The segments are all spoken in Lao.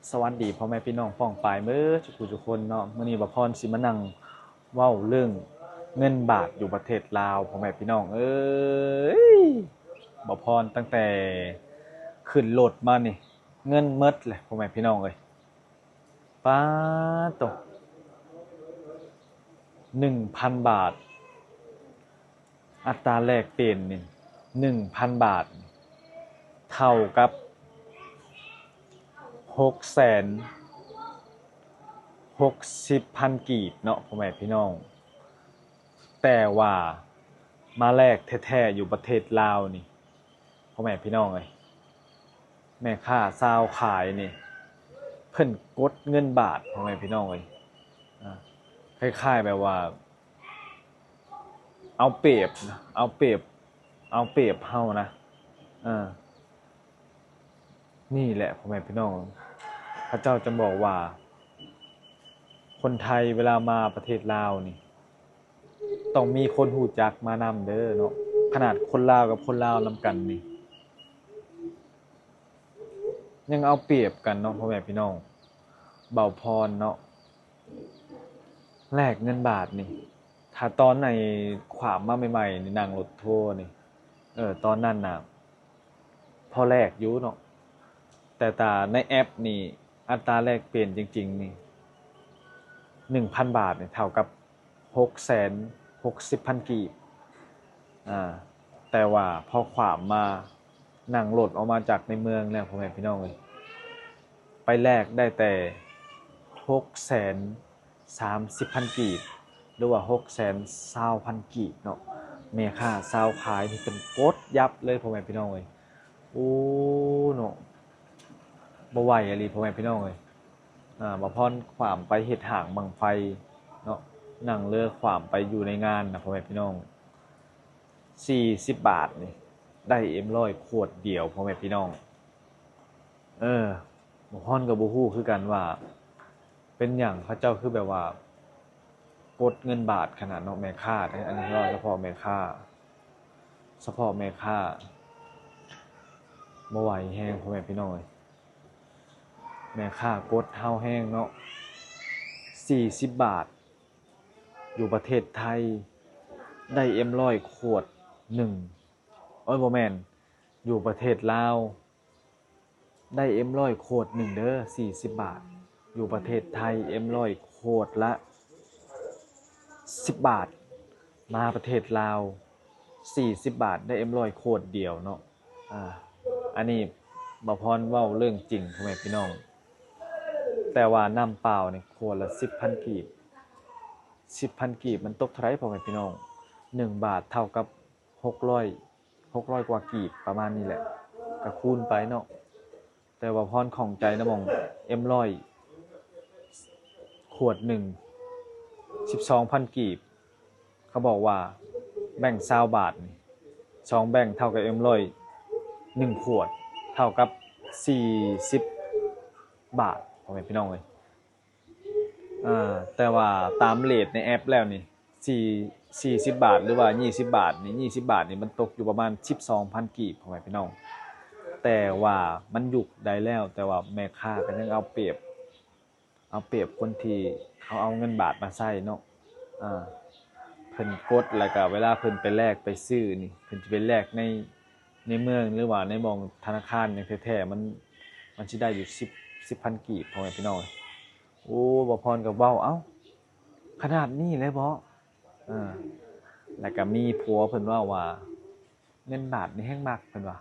ສະຫວັດດີພໍ່ແມ່ພີ່ນ້ອງປ້ອງປາຍເໝິດທຸກຜູ້ທຸກຄົນເນາະ. ມື້ນີ້ບ່າວພອນຊິມານັ່ງເວົ້າເລື່ອງເງິນບາດຢູ່ປະເທດລາວ ພໍ່ແມ່ພີ່ນ້ອງເອີຍ. ບ່າວພອນຕັ້ງແຕ່ຂຶ້ນລົດມານີ້ ເງິນໝົດແຫຼະ ພໍ່ແມ່ພີ່ນ້ອງເອີຍ. ປາດໂທ້ ໜຶ່ງພັນບາດ ອັດຕາແລກປ່ຽນນີ້ ໜຶ່ງພັນບາດ ເທົ່າກັບຫົກແສນຫົກສິບພັນກີບເນາະ ພໍ່ແມ່ພີ່ນ້ອງ. ແຕ່ວ່າມາແລກແທ້ໆຢູ່ປະເທດລາວນີ້ ພໍ່ແມ່ພີ່ນ້ອງເອີຍ ແມ່ຄ້າຊາວຂາຍນີ້ ເພິ່ນກົດເງິນບາດ ພໍ່ແມ່ພີ່ນ້ອງເອີຍ. ອາ ຄ້າຍໆແບບວ່າ ເອົາປຽບນະ ເອົາປຽບ ເອົາປຽບເຮົານະ. ເອີ ນີ້ແຫຼະ ພໍ່ແມ່ພີ່ນ້ອງ ເຂົາເຈົ້າຈະບອກວ່າ ຄົນໄທເວລາມາປະເທດລາວນີ້ ຕ້ອງມີຄົນຮູ້ຈັກມານຳເດີເນາະ. ຂະໜາດຄົນລາວກັບຄົນລາວນຳກັນນີ້ ຍັງເອົາປຽບກັນເນາະ ພໍ່ແມ່ພີ່ນ້ອງ. ບ່າວພອນເນາະ ແລກເງິນບາດນີ້ ຖ້າຕອນໄອ້ຂວາມມາໃໝ່ໆນີ້ ນັ່ງລົດໂທນີ້ ເອີ ຕອນນັ້ນນະ ພໍແລກຢູ່ເນາະ. ແຕ່ຕາໃນແອັບນີ້ ອັດຕາແລກປ່ຽນຈິງໆນີ້ ໜຶ່ງພັນບາດນີ້ ເທົ່າກັບຫົກແສນຫົກສິບພັນກີບ. ອາ ແຕ່ວ່າພໍຂວາມມາ ນັ່ງລົດອອກມາຈາກໃນເມືອງແລ້ວ ພໍ່ແມ່ພີ່ນ້ອງເອີຍ ໄປແລກໄດ້ແຕ່ຫົກແສນສາມສິບພັນກີບ ຫຼືວ່າຫົກແສນຊາວພັນກີບເນາະ. ແມ່ຄ້າຊາວຂາຍນີ້ເພິ່ນກົດຍັບເລີຍ ພໍ່ແມ່ພີ່ນ້ອງເອີຍ. ໂອ້ ເນາະ ບໍ່ໄຫວອີ່ຫຼີ ພໍ່ແມ່ພີ່ນ້ອງເອີຍ. ອາ ບ່າວພອນຂວາມໄປເຮັດຫາງບັ້ງໄຟເນາະ ນັ່ງເຮືອຂວາມໄປຢູ່ໃນງານນະ ພໍ່ແມ່ພີ່ນ້ອງ. ສີ່ສິບບາດນີ້ ໄດ້ເອັມຮ້ອຍຂວດດຽວ ພໍ່ແມ່ພີ່ນ້ອງ. ເອີ ບ່າວພອນກໍບໍ່ຮູ້ຄືກັນວ່າ ເປັນຫຍັງເຂົາເຈົ້າຄືແບບວ່າ ກົດເງິນບາດຂະໜາດເນາະ ແມ່ຄ້າເດ້. ອັນນີ້ເວົ້າສະເພາະແມ່ຄ້າ ສະເພາະແມ່ຄ້າ ບໍ່ໄຫວແຮງ ພໍ່ແມ່ພີ່ນ້ອງເອີຍ. ແມ່ຄ້າກົດເຮົາແຮງເນາະ ສີ່ສິບບາດ ຢູ່ປະເທດໄທ ໄດ້ເອັມຮ້ອຍຂວດໜຶ່ງ ເອີຍ ບໍ່ແມ່ນ ຢູ່ປະເທດລາວ ໄດ້ເອັມຮ້ອຍຂວດໜຶ່ງເດີ ສີ່ສິບບາດ. ຢູ່ປະເທດໄທ ເອັມຮ້ອຍຂວດລະສິບບາດ. ມາປະເທດລາວ ສີ່ສິບບາດ ໄດ້ເອັມຮ້ອຍຂວດດຽວເນາະ. ອາ ອັນນີ້ບ່າວພອນເວົ້າເລື່ອງຈິງ ພໍ່ແມ່ພີ່ນ້ອງ. ແຕ່ວ່ານ້ຳເປົ່ານີ້ ຂວດລະສິບພັນກີບ ສິບພັນກີບ ມັນຕົກເທົ່າໃດ ພໍ່ແມ່ພີ່ນ້ອງ? ໜຶ່ງບາດເທົ່າກັບ ຫົກຮ້ອຍ ຫົກຮ້ອຍກວ່າກີບ ປະມານນີ້ແຫຼະ ກະຄູນໄປເນາະ. ແຕ່ວ່າພອນຂ້ອງໃຈນຳໝ່ອງເອັມຮ້ອຍ ຂວດໜຶ່ງ ສິບສອງພັນກີບ ເຂົາບອກວ່າແບ່ງຊາວບາດນີ້ ສອງແບ່ງເທົ່າກັບເອັມຮ້ອຍໜຶ່ງຂວດ ເທົ່າກັບສີ່ສິບບາດ ພໍ່ແມ່ພີ່ນ້ອງເອີຍ. ອາ ແຕ່ວ່າຕາມເຣດໃນແອັບແລ້ວນີ້ ສີ່ ສີ່ສິບບາດ ຫຼືວ່າຍີ່ສິບບາດນີ້ ຍີ່ສິບບາດນີ້ ມັນຕົກຢູ່ປະມານສິບສອງພັນກີບ ພໍ່ແມ່ພີ່ນ້ອງ. ແຕ່ວ່າມັນຍຸກໃດແລ້ວ ແຕ່ວ່າແມ່ຄ້າກໍຍັງເອົາປຽບ ເອົາປຽບຄົນທີ່ເຂົາເອົາເງິນບາດມາໃຊ້ເນາະ. ອາ ເພິ່ນກົດ ແລ້ວກໍເວລາເພິ່ນໄປແລກໄປຊື້ນີ້ ເພິ່ນຈະໄປແລກໃນ ໃນເມືອງ ຫຼືວ່າໃນໝ່ອງທະນາຄານຫຍັງແທ້ໆ ມັນ ມັນຊິໄດ້ຢູ່ສິບ ສິບພັນກີບ ພໍ່ແມ່ພີ່ນ້ອງ. ໂອ້ ບ່າວພອນກໍເວົ້າ ເອົ້າ ຂະໜາດນີ້ເລີຍບໍ? ເອີ ແລ້ວກໍມີຜົວເພິ່ນເວົ້າວ່າ ເງິນບາດນີ້ແຮ່ງມັກ ເພິ່ນວ່າ.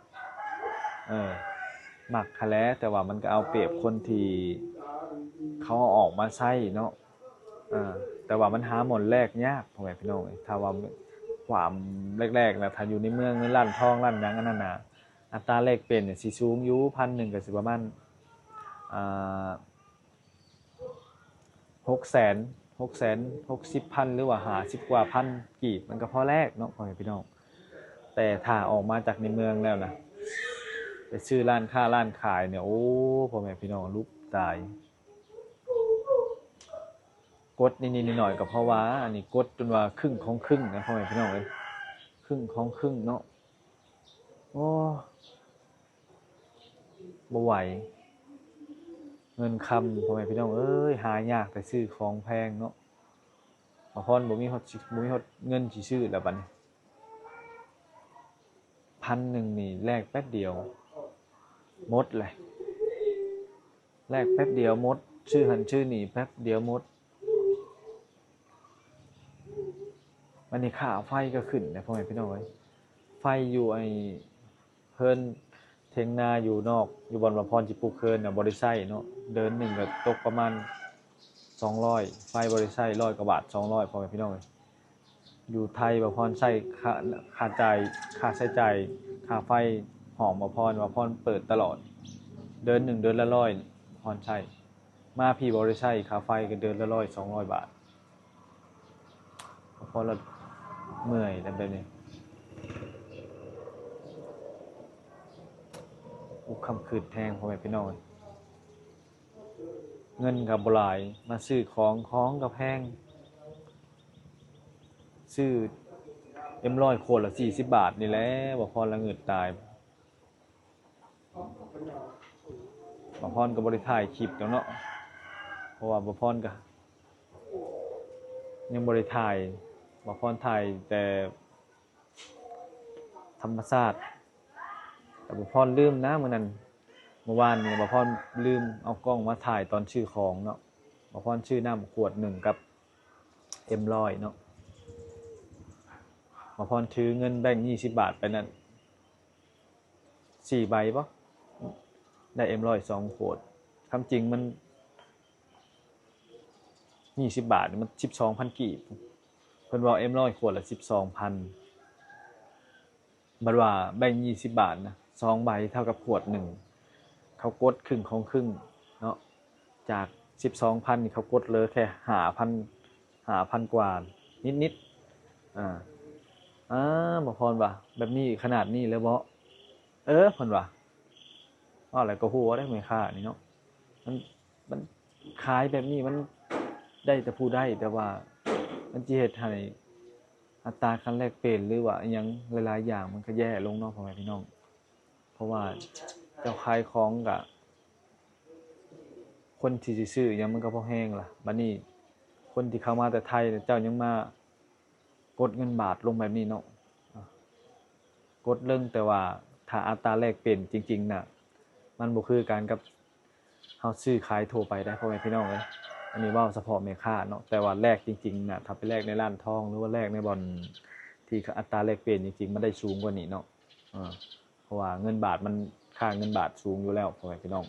ເອີ ມັກຫັ້ນແຫຼະ ແຕ່ວ່າມັນກໍເອົາປຽບຄົນທີ່ເຂົາເອົາອອກມາໃຊ້ເນາະ. ເອີ ແຕ່ວ່າມັນຫາບ່ອນແລກຍາກ ພໍ່ແມ່ພີ່ນ້ອງເອີຍ. ຖ້າວ່າຄວາມແລກໆນະ ຖ້າຢູ່ໃນເມືອງ ໃນຮ້ານທອງ ຮ້ານຫຍັງ ອັນນັ້ນນະ ອັດຕາແລກປ່ຽນນີ້ຊິສູງຢູ່ ພັນໜຶ່ງກໍຊິປະມານ ອ່າ ຫົກແສນ ຫົກແສນຫົກສິບພັນ ຫຼືວ່າຫ້າສິບກວ່າພັນກີບ ມັນກໍພໍແລກເນາະ ພໍ່ແມ່ພີ່ນ້ອງ. ແຕ່ຖ້າອອກມາຈາກໃນເມືອງແລ້ວນະ ໄປຊື້ຮ້ານຄ້າຮ້ານຂາຍນີ້ ໂອ້ ພໍ່ແມ່ພີ່ນ້ອງ ຫຼຸບຕາຍ. ກົດນິດໆໜ້ອຍໆ ກໍເພາະວ່າ ອັນນີ້ກົດຈົນວ່າຄຶ່ງຂອງຄຶ່ງນະ ພໍ່ແມ່ພີ່ນ້ອງເອີຍ ຄຶ່ງຂອງຄຶ່ງເນາະ. ໂອ້ ບໍ່ໄຫວ. ເງິນຄຳ ພໍ່ແມ່ພີ່ນ້ອງເອີຍ ຫາຍາກ ແຕ່ຊື້ຂອງແພງເນາະ. ບ່າວພອນບໍ່ມີຮອດ ບໍ່ມີຮອດເງິນຊິຊື້ແລ້ວບັດນີ້. ພັນໜຶ່ງນີ້ແລກແປັບດຽວໝົດແຫຼະ ແລກແປັບດຽວໝົດ ຊື້ຫັ້ນຊື້ນີ້ແປັບດຽວໝົດ. ບັດນີ້ຄ່າໄຟກໍຂຶ້ນແຫຼະ ພໍ່ແມ່ພີ່ນ້ອງເອີຍ. ໄຟຢູ່ໄອ້ເຮືອນ ຖຽງນາຢູ່ນອກ ຢູ່ບ່ອນບ່າວພອນຊິປຸກເຮືອນນະ ບໍ່ໄດ້ໃຊ້ເນາະ ເດືອນໜຶ່ງກໍຕົກປະມານສອງຮ້ອຍ ໄຟບໍ່ໄດ້ໃຊ້ ຮ້ອຍກວ່າບາດ ສອງຮ້ອຍ ພໍ່ແມ່ພີ່ນ້ອງເອີຍ. ຢູ່ໄທບ່າວພອນໃຊ້ຄ່າ ຄ່າຈ່າຍ ຄ່າໃຊ້ຈ່າຍ ຄ່າໄຟຫ້ອງບ່າວພອນ ບ່າວພອນເປີດຕະຫຼອດ ເດືອນໜຶ່ງເດືອນລະຮ້ອຍ ບ່າວພອນໃຊ້. ມາພີ້ບໍ່ໄດ້ໃຊ້ ຄ່າໄຟກໍເດືອນລະຮ້ອຍ ສອງຮ້ອຍບາດ. ພໍລະເມື່ອຍແລ້ວແບບນີ້ ອຸກຄຳຄຶດແຮງ ພໍ່ແມ່ພີ່ນ້ອງເອີຍ. ເງິນກໍບໍ່ຫຼາຍ ມາຊື້ຂອງ ຂອງກໍແພງ ຊື້ເອັມຮ້ອຍຂວດລະສີ່ສິບບາດນີ້ແຫຼະ ບ່າວພອນລະຫງຶດຕາຍ. ບ່າວພອນກໍບໍ່ໄດ້ຖ່າຍຄລິບດອກເນາະ ເພາະວ່າບ່າວພອນກໍຍັງບໍ່ໄດ້ຖ່າຍ ບ່າວພອນຖ່າຍແຕ່ທຳມະຊາດ. ແຕ່ບ່າວພອນລືມນະມື້ນັ້ນ ມື້ວານນີ້ບ່າວພອນລືມເອົາກ້ອງມາຖ່າຍຕອນຊື້ຂອງເນາະ. ບ່າວພອນຊື້ນ້ຳຂວດໜຶ່ງກັບເອັມຮ້ອຍເນາະ. ບ່າວພອນຖືເງິນແບງຊາວບາດໄປນັ້ນ ສີ່ໃບບໍ ໄດ້ເອັມຮ້ອຍສອງຂວດ. ຄວາມຈິງມັນຊາວບາດ ມັນສິບສອງພັນກີບ ເພິ່ນເວົ້າເອັມຮ້ອຍຂວດລະສິບສອງພັນ ບັດວ່າແບງຊາວບາດນະ ສອງໃບເທົ່າກັບຂວດໜຶ່ງ ເຂົາກົດຄຶ່ງຂອງຄຶ່ງເນາະ. ຈາກສິບສອງພັນນີ້ ເຂົາກົດເຫຼືອແຄ່ຫ້າພັນ ຫ້າພັນກວ່ານິດໆ. ອາ ອາ ບ່າວພອນວ່າ ແບບນີ້ຂະໜາດນີ້ເລີຍບໍ? ເອີ ເພິ່ນວ່າ ເວົ້າແລ້ວກໍຫົວເດ້ແມ່ຄ້ານີ້ເນາະ. ມັນ ມັນຂາຍແບບນີ້ມັນໄດ້ແຕ່ຜູ້ໄດ້ ແຕ່ວ່າມັນຊິເຮັດໃຫ້ອັດຕາການແລກປ່ຽນ ຫຼືວ່າອີ່ຫຍັງຫຼາຍໆຢ່າງມັນກໍແຍ່ລົງເນາະ ພໍ່ແມ່ພີ່ນ້ອງ. ເພາະວ່າເຈົ້າຂາຍຂອງກະ ຄົນທີ່ຊິຊື້ຫຍັງມັນກໍພໍແຮງລະ. ບັດນີ້ຄົນທີ່ເຂົ້າມາແຕ່ໄທ ເຈົ້າຍັງມາກົດເງິນບາດລົງແບບນີ້ເນາະ ກົດເລິງ. ແຕ່ວ່າຖ້າອັດຕາແລກປ່ຽນຈິງໆນະ ມັນບໍ່ຄືກັນກັບເຮົາຊື້ຂາຍທົ່ວໄປໄດ໋ ພໍ່ແມ່ພີ່ນ້ອງເອີຍ. ອັນນີ້ເວົ້າສະເພາະແມ່ຄ້າເນາະ ແຕ່ວ່າແລກຈິງໆນະ ຖ້າໄປແລກໃນຮ້ານທອງ ຫຼືວ່າແລກໃນບ່ອນທີ່ອັດຕາແລກປ່ຽນຈິງໆ ມັນໄດ້ສູງກວ່ານີ້ເນາະ. ເອີ ເພາະວ່າເງິນບາດມັນ ຄ່າເງິນບາດສູງຢູ່ແລ້ວ ພໍ່ແມ່ພີ່ນ້ອງ.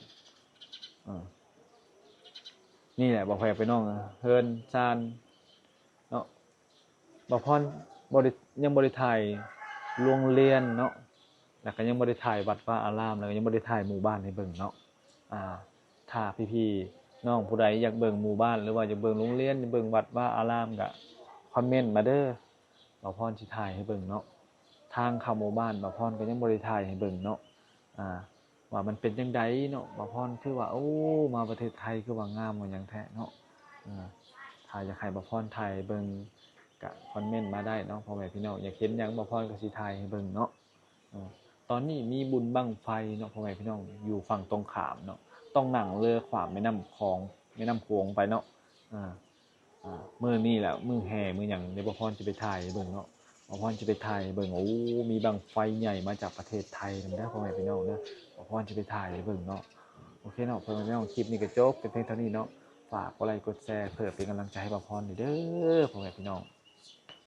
ເອີ ນີ້ແຫຼະ ພໍ່ແມ່ພີ່ນ້ອງ ເຮືອນຊານເນາະ. ບ່າວພອນບໍ່ໄດ້ ຍັງບໍ່ໄດ້ຖ່າຍໂຮງຮຽນເນາະ ແລ້ວກໍຍັງບໍ່ໄດ້ຖ່າຍວັດວາອາລາມ ແລ້ວກໍຍັງບໍ່ໄດ້ຖ່າຍໝູ່ບ້ານໃຫ້ເບິ່ງເນາະ. ອາ ຖ້າພີ່ໆນ້ອງຜູ້ໃດຢາກເບິ່ງໝູ່ບ້ານ ຫຼືວ່າຢາກເບິ່ງໂຮງຮຽນ ຢາກເບິ່ງວັດວາອາລາມ ກໍຄອມເມັນມາເດີ ບ່າວພອນຊິຖ່າຍໃຫ້ເບິ່ງເນາະ. ທາງເຂົ້າໝູ່ບ້ານ ບ່າວພອນກໍຍັງບໍ່ໄດ້ຖ່າຍໃຫ້ເບິ່ງເນາະ ອາ ວ່າມັນເປັນຈັ່ງໃດເນາະ. ບ່າວພອນຖືວ່າ ໂອ້ ມາປະເທດໄທຄືວ່າງາມວ່າຫຍັງແທ້ເນາະ. ເອີ ຖ້າຢາກໃຫ້ບ່າວພອນຖ່າຍໃຫ້ເບິ່ງ ກະຄອມເມັນມາໄດ້ເນາະ ພໍ່ແມ່ພີ່ນ້ອງ. ຢາກເຫັນຫຍັງ ບ່າວພອນກໍຊິຖ່າຍໃຫ້ເບິ່ງເນາະ. ເອີ ຕອນນີ້ມີບຸນບັ້ງໄຟເນາະ ພໍ່ແມ່ພີ່ນ້ອງ ຢູ່ຝັ່ງຕົງຂ້າມເນາະ ຕ້ອງນັ່ງເຮືອຂ້າມແມ່ນ້ຳຂອງ ແມ່ນ້ຳຂວງໄປເນາະ. ອາ ອາ ມື້ນີ້ແຫຼະ ມື້ແຫ່ມື້ຫຍັງ ດຽວບ່າວພອນຊິໄປຖ່າຍໃຫ້ເບິ່ງເນາະ. ບ່າວພອນຊິໄປຖ່າຍໃຫ້ເບິ່ງ ໂອ້ ມີບັ້ງໄຟໃຫຍ່ມາຈາກປະເທດໄທນຳເດີ ພໍ່ແມ່ພີ່ນ້ອງເດີ. ບ່າວພອນຊິໄປຖ່າຍໃຫ້ເບິ່ງເນາະ. ໂອເຄເນາະ ພໍ່ແມ່ພີ່ນ້ອງ ຄລິບນີ້ກໍຈົບແຕ່ພຽງເທົ່ານີ້ເນາະ. ຝາກກົດໄລກົດແຊ ເພື່ອເປັນກຳລັງໃຈໃຫ້ບ່າວພອນເດີ ພໍ່ແມ່ພີ່ນ້ອງ.